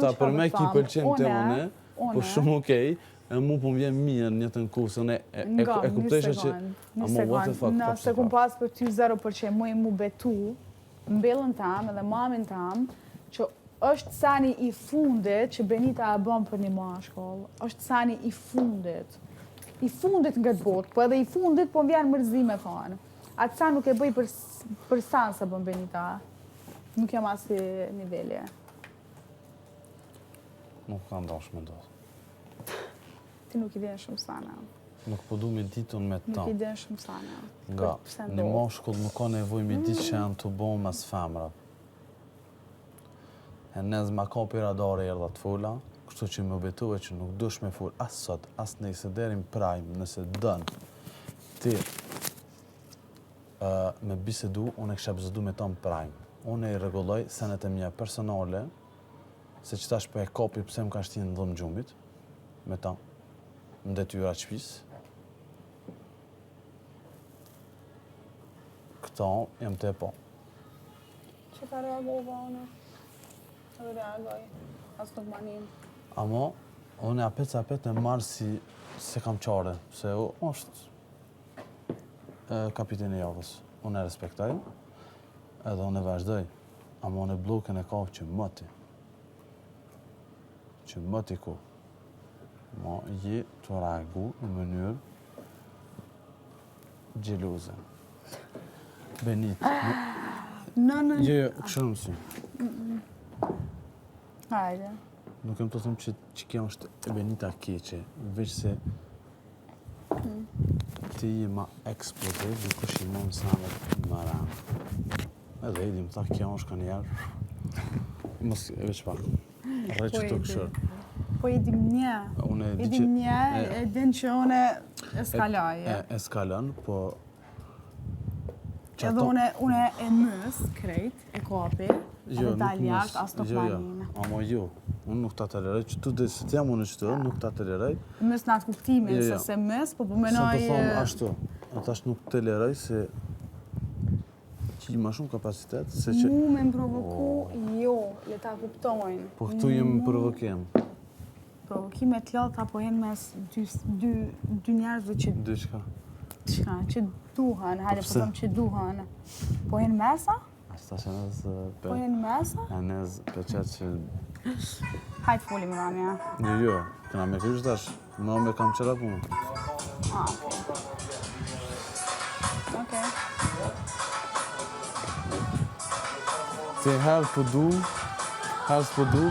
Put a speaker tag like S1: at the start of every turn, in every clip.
S1: Qëta për me ki pëlqim të une, po shumë okej, e mu po më vjen mirë në njëjtën kohë, se unë e, e, e kuptojsha që...
S2: Një sekund, nëse kum pas për ty 0% muj mu betu, mbellën tam edhe mamin tam, që është sani i fundit që Benita e bën për një mashkull, është sani i fundit. I fundit në këtë botë, po edhe i fundit po më vjen mërzi me thonë. Atë sa nuk e bëj për, për san se bën Benita. Nuk jam asi niveli.
S1: Nuk ka ndash me ndodhë.
S2: Ti nuk i din shumë sana.
S1: Nuk po du me ditë unë me ta.
S2: Nuk i din shumë sana.
S1: Nga, një mashkull nuk ka nevoj me ditë që janë të bo mes femra. E nez ma ka për radare erdha të fola, kështu që më betove që nuk dush me fol as sot, as nesër deri në prime, nëse dën ti uh, me bisedu, unë e kisha bisedu me ta në prime. Unë e i rregulloj senet e mia personale, se që tash po e kapi pse më ka shti në dhomë gjumit, me ta, në detyra të shtëpisë. Këto jam të e po.
S2: Që ta reagova unë? Edhe reagoj. As nuk ma nin.
S1: Amo, unë apet se apet e marrë si se kam qare, se o, është e, kapiteni i javës. Unë e respektoj, edhe unë e vazhdoj. Amo unë e bllokën e ka që mëti. Që mëti ku. Ma je të reagu në mënyrë xheloze. Benit.
S2: Në në...
S1: Jo, jo, kështu më si.
S2: Hajde.
S1: Nuk jem të them që, që kjo është e Benita keqe, veç se ti je ma eksploziv, nuk është i mund sanet më ranë. Edhe i dim, tha, kjo është ka njerë. Mos, e veç pak. Rre që të këshër.
S2: Po i dim një.
S1: Unë e
S2: I
S1: di
S2: dim
S1: që...
S2: një, e din që unë eskaloj.
S1: E, eskalon, po... që
S2: Edhe
S1: ato-
S2: une, une e mys, krejt, e kapi,
S1: Jo,
S2: edhe dal
S1: nuk
S2: jashtë,
S1: mos.
S2: as nuk
S1: Jo,
S2: ma
S1: jo.
S2: nin.
S1: Amo jo. Unë nuk ta toleroj, që tu dhe se t'jam unë që të, nuk ta toleroj.
S2: Mys në atë kuptimin,
S1: Jo,
S2: se
S1: jo.
S2: se mys, po po
S1: Sa
S2: menoj...
S1: të thonë ashtu. A tash nuk toleroj se ki ma shumë kapacitet, se që...
S2: Mu me më provoku, jo, le ta kuptojnë.
S1: Po këtu jem në provokim.
S2: Provokime të lodhta po jenë mes dy, dy, dy njerëzve që
S1: Dy çka?
S2: çka, që duhen, hajde po
S1: pse?
S2: them që duhen. Po jenë mesa?
S1: As tash e nez...
S2: Po jenë mesa?
S1: E nez peqet që...
S2: Hajde folim Ramja.
S1: Jo, jo, këna me krysh tash, më me kam qëra punë.
S2: Ah, okej. Okej.
S1: Ti herë po du, herë s'po du,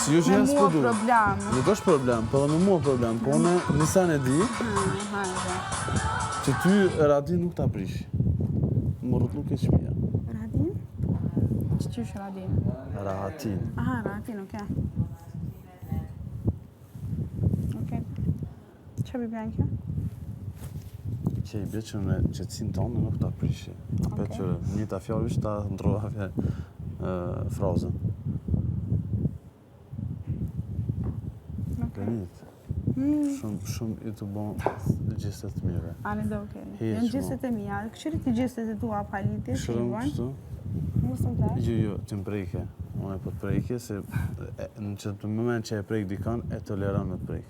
S1: si ju që
S2: Me
S1: herë s'po
S2: mua
S1: du.
S2: problem.
S1: Nuk është problem, po dhe me mua problem, po unë nisan e di
S2: Hmm, Hajde.
S1: që ty radi nuk ta prish. Më rrëtlu ke shpia.
S2: Radin? Që qysh Radin?
S1: Rahatin.
S2: Aha, Radin, okej. Okej. Që bi bjen kjo?
S1: Që i bje që në qetësinë tonë nuk ta prishi. Apet
S2: Okej.
S1: që një ta fjalë veç ta ndrova fjalë ë, frazën.
S2: Okej.
S1: Benit.
S2: Mm.
S1: Shumë shumë i të bon gjestet të mire.
S2: Ani do, okej.
S1: Hiq,
S2: Janë
S1: mo.
S2: gjestet e mia. Këshyri ti gjestet e tua pa lidhje, që i
S1: Shërëm
S2: bojnë.
S1: kështu?
S2: Mos më prek.
S1: Jo, jo, ti më preke. Unë e po të preke se e, në që të moment që e prek dikon, e toleron me të prek.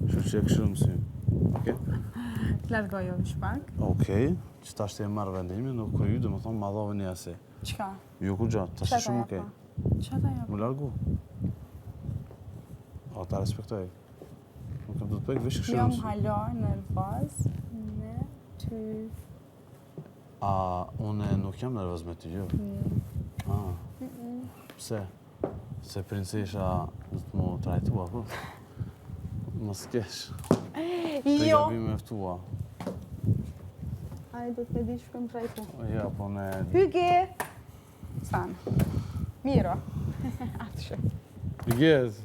S1: Kështu që e kështu më sy. Okej?
S2: Të largoj jo veç pak.
S1: Okej, që tash ti e marr vendimin, nuk ku ju, do më thonë ma dhove një asi.
S2: Çka?
S1: Jo ku gjatë, tash
S2: Qa
S1: është
S2: ta
S1: shumë
S2: japa?
S1: okej.
S2: Qa ta japa?
S1: Më largu. O, ta respektoj. Nuk e do të prek, veç kështu
S2: Jam
S1: më sy.
S2: hala nervoz me ty.
S1: A, unë nuk jam nervoz me ty, jo.
S2: Mm.
S1: A, pse? Se princesha do të mu trajtua, po? Mos kesh. Për
S2: Jo.
S1: gabime e ftua.
S2: Ai do të me di që më trajtu.
S1: Ja, po ne...
S2: Hyge! San. Miro. Atë që.
S1: Gez,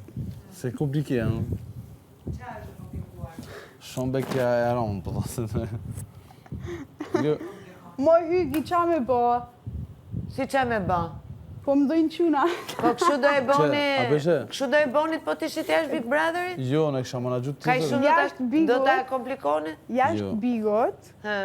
S1: se komplike janë. Shumë bekja e ronë, po të se Jo,
S2: Moj Hygi, qa me bo?
S3: Si qa me ba?
S2: Po më dojnë quna.
S3: Po kështu do e boni...
S1: a peshe?
S3: Kështu do e bonit po t'ishit jashtë Big Brotherit?
S1: jo, ne kisha menaxhu
S3: Ka i
S1: tjetër.
S3: shumë do ta,
S2: Jashtë Bigot.
S3: do ta komplikoni?
S2: Jashtë
S1: Jo.
S2: bigot,
S3: Hë.